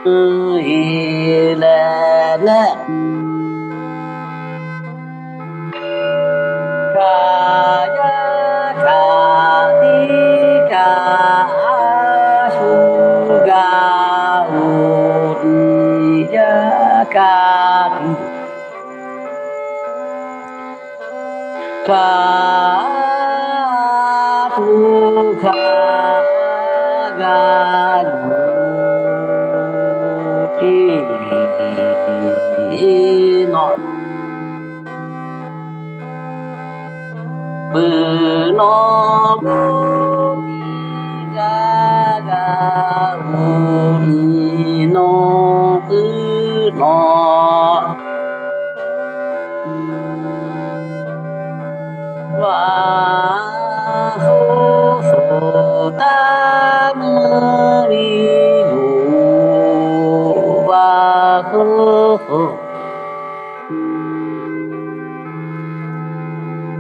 Meuˇ heˆ leh nehˆ, kaꞈ yaˇ kaꞈ tiˉ kaꞈ a shu gaˬ-oˬ, yaˇ kaꞈ tiˉ kaꞈ tuˬ hk'a g'a yuˬ-oˬ, teˇ nawˬ peuˬ nawˬ tiˉ g'a g'a-oˬ, miˬ nawˬ puiˉ nawˬ vaꞈ heuˆ heuˆ taˇ meuˇ ve yoˬ. Vaꞈ heuˆ heuˆ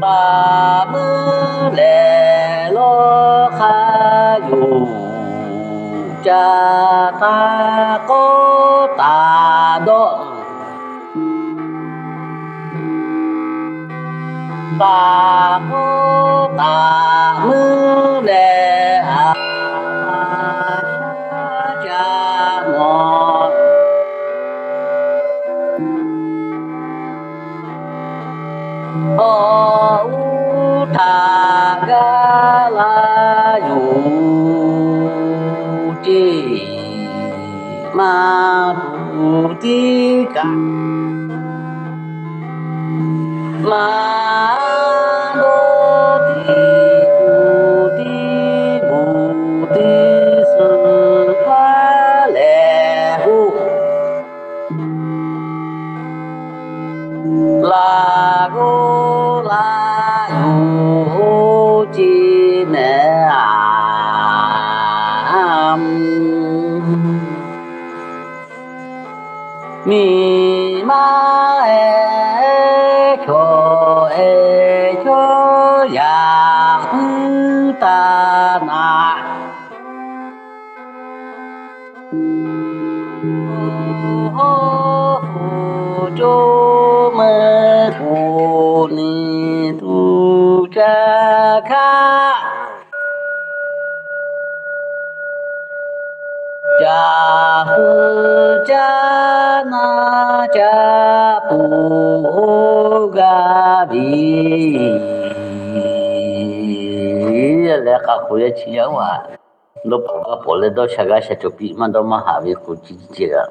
taˇ meuˇ lehˬ lawˇ hk'a yoˬ. Ca taˇ kawˆ taˍ dawˆ taˍ kawˆ taˍ meuˇ leh, a shaˉ ca nawˬ awˬ uˉ htaꞈ gaˇ la yoˬ. Ceˇ maˇ tuˬ tiˉ kaꞈ maˇ dawˇ tiˉ tuˬ tiˉ buˬ tiˉ suh hkaˉ lehˬ hoˆ laˬ g'awˇ la yoˬ. Ceˇ mehˍ a, miˬ ma ehˉ hkawˇ ehˉ cawˇ yaꞈ puiˉ taˍ naˍ, oˇ hawˉ hoꞈ cawˇ meuˇ k'oˍ niˬ tuˬ ca hkaˆ caꞈ hu caˇ naˇ caˇ puˬ oˇ g'a ve leh, hk'a k'oˍ yaˇ chi yaˇ oˇ a, dawˇ hpaꞈ g'a pawˍ leh dawˇ sha g'aˇ sha cawˬ piˇ maˇ dawˇ maˇ haꞈ ve k'o, chi teˇ ceuˬ g'a